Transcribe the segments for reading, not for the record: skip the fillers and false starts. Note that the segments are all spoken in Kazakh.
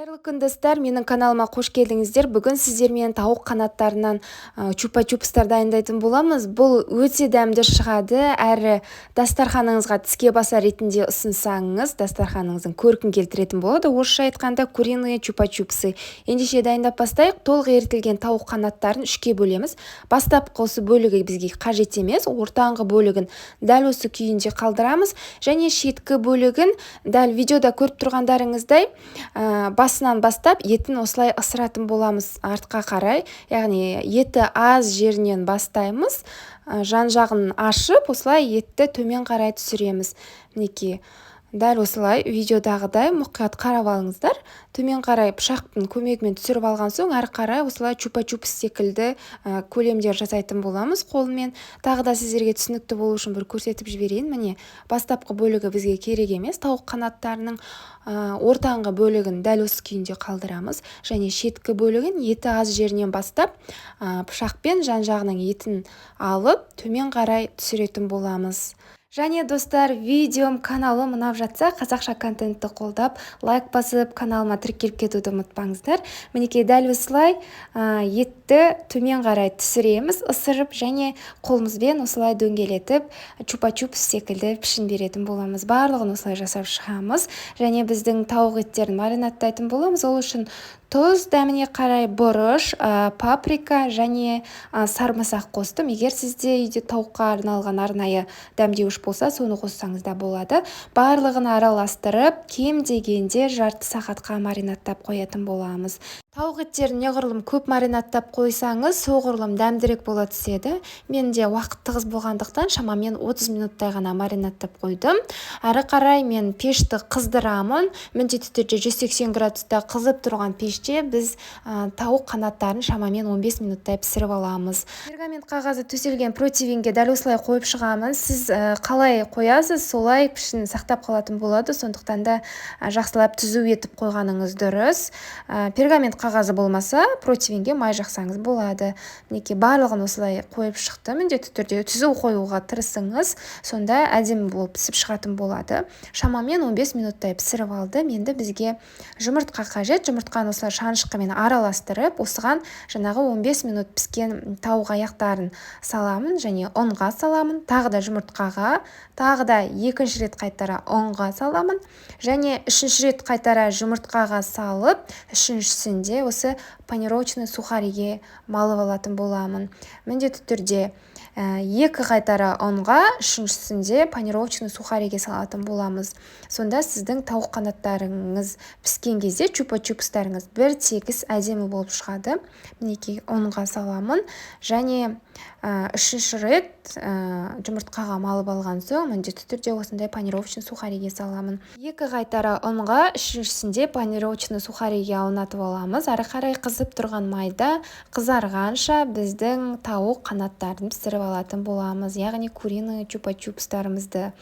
Қайырлы күн, достар! Менің каналыма қош келдіңіздер! Бүгін сіздермен тауық қанаттарынан чупа-чупстар дайындайтын боламыз. Бұл өте дәмді шығады, әрі дастарханыңызға тіске басар ретінде ұсынсаңыз, дастарханыңыздың көркін келтіретін болады. Орысша айтқанда, куриные чупа-чупсы. Ендеше, дайындап бастайық. Толық ерітілген тауық қанаттарын үшке бөлеміз. Бастапқы осы бөлігі бізге қажет емес, ортаңғы бөлігін дәл осы күйінде қалдырамыз және шеткі бөлігін дәл видеода көріп тұрғандарыңыздай басынан бастап етін осылай ысыратын боламыз артқа қарай, яғни еті аз жерінен бастаймыз, жан жағын ашып, осылай етті төмен қарай түсіреміз. Мінекей, дәл осылай, видеодағыдай мұқият қарап алыңыздар. Төмен қарай пышақтың көмегімен түсіріп алған соң, әрі қарай осылай чупа-чупс секілді көлемдер жасайтын боламыз қолмен. Тағы да сіздерге түсінікті болу үшін бір көрсетіп жіберейін. Міне, бастапқы бөлігі бізге керек емес тауық қанаттарының, ортаңғы бөлігін дәл осы күйінде қалдырамыз және шеткі бөлігін еті аз жерінен бастап, пышақпен жан жағының етін алып, төмен қарай түсіретін боламыз. Және, достар, видеом, каналым ұнап жатса, қазақша контентті қолдап, лайк басып, каналыма тіркеліп кетуді ұмытпаңыздар. Мінекей, дәл осылай етті төмен қарай түсіреміз ысырып және қолымызбен осылай дөңгелетіп, чупа-чупс секілді пішін беретін боламыз. Барлығын осылай жасап шығамыз және біздің тауық еттерін маринадтайтын боламыз. Ол үшін тұз, дәміне қарай бұрыш, паприка және сарымсақ қостым. Егер сізде үйде тауыққа арналған арнайы дәмдеуіш болса, соны қоссаңыз да болады. Барлығын араластырып, кем дегенде жарты сағатқа маринадтап қоятын боламыз. Тауық еттерін неғұрлым көп маринадтап қойсаңыз, соғұрлым дәмдірек бола түседі. Менде уақыт тығыз болғандықтан, шамамен 30 минуттай ғана маринадтап қойдым. Әрі қарай мен пешті қыздырамын. Міндетті түрде 180 градуста қызып тұрған пеште біз тауық қанаттарын шамамен 15 минуттай пісіріп аламыз. Пергамент қағазы төселген противеньге дәл осылай қойып шығамын. Сіз қалай қоясыз, солай пішін сақтап қалатын болады, сондықтан да жақсылап түзу етіп қойғаныңыз дұрыс. Пергамент қағазы болмаса, противеньге май жақсаңыз болады. Мінекей, барлығын осылай қойып шықтым. Міндетті түрде түзу қоюға тырысыңыз, сонда әдемі болып пісіп шығатын болады. Шамамен 15 минуттай пісіріп алдым. Енді бізге жұмыртқа қажет. Жұмыртқаны осылай шанышқымен араластырып, осыған жаңағы 15 минут піскен тауық аяқтарын саламын және ұнға саламын. Тағы да жұмыртқаға, тағы да екінші рет қайтара ұнға саламын және үшінші рет қайтара жұмыртқаға салып, үшіншісінде осы панировочный сухариге малып алатын боламын. Міндетті түрде екі қайтара ұнға, үшіншісінде панировочный сухариге салатын боламыз. Сонда сіздің тауық қанаттарыңыз піскен кезде чупа-чупстарыңыз бір тегіс, әдемі болып шығады. Мінекей, ұнға саламын және үшінші рет жұмыртқаға малып алған соң, міндетті түрде осындай панировочный сухариге саламын. Екі қайтара ұнға, үшіншісінде панировочный сухариге аунатып аламыз. Ары қарай қызып тұрған майда қызарғанша біздің тауық қанаттарын пісіріп алатын боламыз, яғни куриный чупа-чупстарымызды.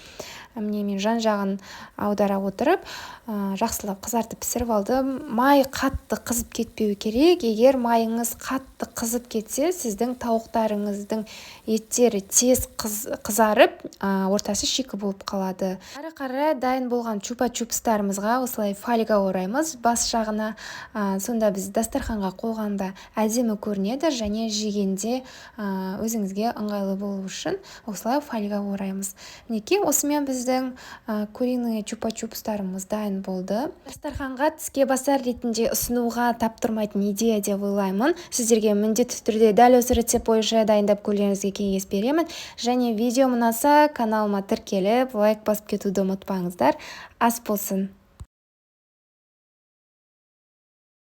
Міне, мен жан жағын аудара отырып, жақсылап қызартып пісіріп алдым. Май қатты қызып кетпеу керек. Егер майыңыз қатты қызып кетсе, сіздің тауықтарыңыздың еттері тез қызарып, ортасы шикі болып қалады. Әрі қарай дайын болған чупа-чупстарымызға осылай фольга ораймыз бас жағына. Сонда біз дастарханға қойғанда әдемі көрінеді және жегенде өзіңізге ыңғайлы болу үшін осылай фольга ораймыз. Мінекей, осымен біздің куриный чупа-чупстарымыз дайын болды. Дастарханға тіске басар ретінде ұсынуға таптырмайтын идея деп ойлаймын. Сіздерге міндетті түрде дәл осы рецепт бойынша дайындап көрулеріңізге кеңес беремін. Және видеом ұнаса, каналыма тіркеліп, лайк басып кетуді ұмытпаңыздар. Ас болсын!